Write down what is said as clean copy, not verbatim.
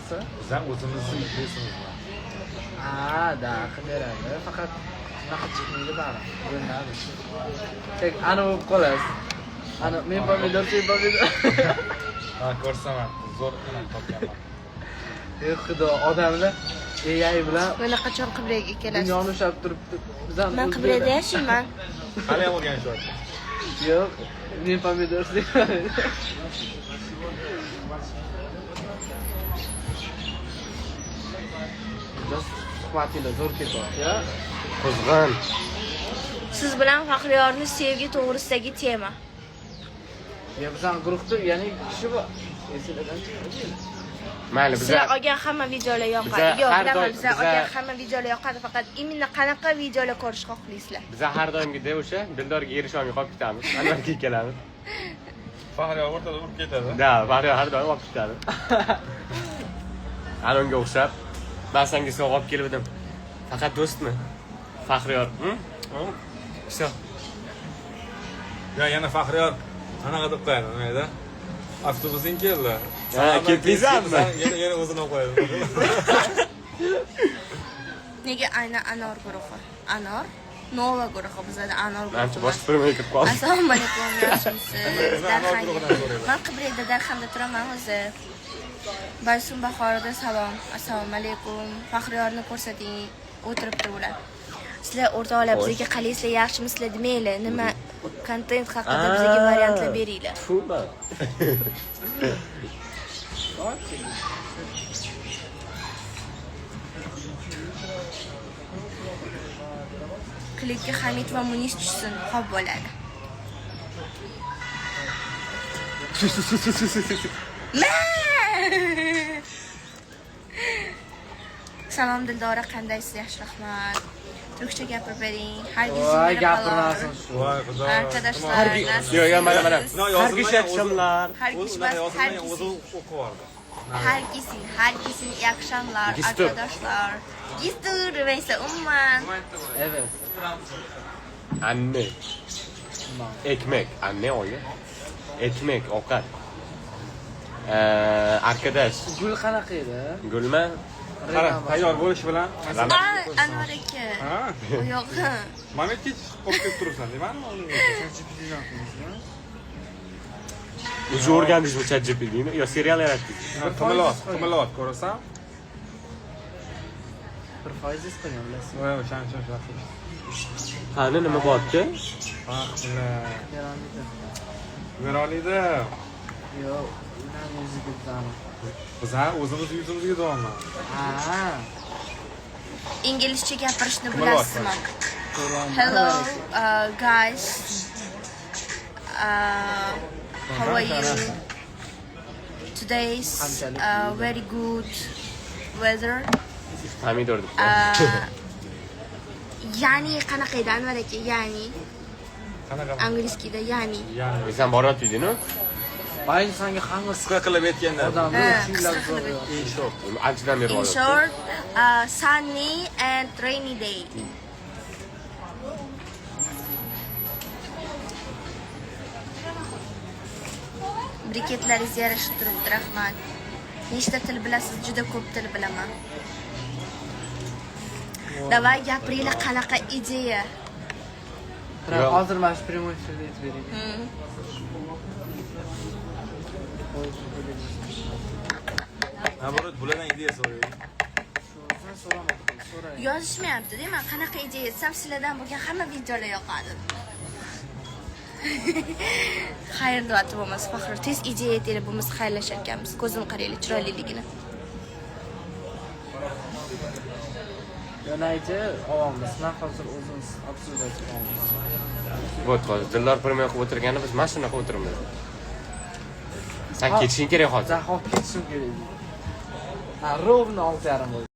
Narsa? Bizlar o'zimizni yuklaymiz. Ha, да, qilib beradi. Faqat unaqa chiqmaydi baribir. Bo'linadi. Tek ana bo'lib qolasiz. Ana men pomidor, sen pomidor. Ha, ko'rsaman. Zo'r anaqa topganman. Ey xudo, odamlar AI bilan Mana qachon Qibrayga kelasiz? dunyoni ushlab turibdi. Bizani Man o'zbeklar- Qibrayda yashayman. Hali ham o'rganishyapti. Yo'q, men pomidor, sen pomidor. Juda suhbatinglar zo'r ketyapti, ya. Qizg'in. Siz bilan Faxriyorni sevgi to'g'risidagi tema. Ya bizani guruhda yana ikki kishi bor. Esinglardan chiqadi. Mayli, biza Sizlar olgan hamma videolar yoqadi. Biza Yo'q, har bilaman, doim- bizlar biza- olgan hamma videolar yoqadi, faqat именно qanaqa videolar ko'rishni xohlaysizlar? Biza har doimgidek o'sha Dildorga erisha olmay qolib ketamiz. Anvarga kelamiz. Faxriyor o'rtada urib ketadi. Да, Faxriyor har doim olib ketadi. Ana unga o'xshab, man senga sovg'a olib kelgandim. Faqat do'stmi? Faxriyor. Всё. Ya yana Faxriyor anaqa deb qo'yadi, nima edi? Avtobusing keldi. Ha, ketmaysanmi? Yana o'zini olib qo'yadi. Nega aynan Anor guruhi? Anor? Nova guruhi, bizada Anor guruhi. Manimcha boshqa firmaga kirib qoldi. Assalomu alaykum, yaxshimisiz? Biz Anor Darxanga. guruhidan so'rayman. Man Qibrayda, Darxanda turaman o'zi. Baysun Bahorida salom. Assalomu alaykum. Faxriyorni ko'rsating, o'tiribdi ular. Sizlar o'rtoqlar, bizga qalaysizlar, yaxshimisizlar demanglar. Nima kontent haqida bizga variantlar beringlar. Tfu, man. Klipga Hamid va Munis tushsin, xo'p bo'ladi. Ma! Salom Dildora, qandaysiz? Yaxshi, rahmat. Turkcha gapirib bering. Hargiz Voy, gapirmasin shu. Voy xudo. Arkadaşlar, nasılsınız? Yo'q, yo'q, mana, mana. No, Herkese yozilmagan, akşamlar. Herkes O'zi bas, unaqa yozilmagan, herkes. o'zi o'qib yubordi. Herkesin, herkesin iyi akşamlar Gistur. arkadaşlar. Gistur, Rümeysa Umman. Evet. Anne. Ekmek. Anne oyi. Ekmek, ovqat. Arkadaş. Gul qanaqa edi? Gulma. Qara, tayyor bo'lishi bilan. Aa, Anvar aka. Ha? Yo'q. Momentga chiqib qolib ketib turibsan, demadimi oldinga? Уже o'rgandingizmi ChatGPTni yo serial yaratdingiz? Qimilyapti, qimilyapti, ko'rasan? 1% iz qilgan, bilasiz. Voy, o'shaning uchun shunaqa. Qani, nima bo'lyapti? Ah, bular. Beronida. Beronida. Yo'q, ularni yuziga bizani. Biz ha o'zimiz yuzimizga deyapman. Ha. Inglizcha gapirishni Qimirlayapti. bilasizmi? Ko'ryapman. Hello, guys. How are you? Today's very good weather. Pomidor deb. Ya'ni qanaqa edi, Anvar aka? Ya'ni Qanaqa? Английский da ya'ni. Ya'ni Sen boryaptiding-ku? Bayin sanga hamma qisqa qilib aytganda. odamni Ha, uchingilar qisqa qilib zo'r. In short. Anchadan beri In boryapti. short, sunny and rainy day. Briketlaringiz yarashib turibdi, rahmat. Nechta til bilasiz? Juda ko'p til bilaman. Давай gapiringlar, qanaqa ideya? Yo'q. Hozir mana shu прямой efirda aytib bering. Наоборот, bulardan ideya so'raylik. Sen so'ramadim, so'ray. Yozishmayapti, deyman. Qanaqa ideya desam, sizlardan bo'lgan hamma videolar yoqadi. Xayr deyapti bo'lmasa Faxri. Tez ideya aytinglar, bo'lmasa xayrlashar ekanmiz. Ko'zim qaranglar chiroyliligini. Yana aytdi, olamiz. Man hozir o'zimiz обсуждать qilamiz. Вот hozir Dildor прямой qilib o'tirganda biz mana shunaqa o'tiribmiz. Sen ketishing kerak hozir. Zahot ketishim kerak. Ha, ровно 6:30 bo'ldi.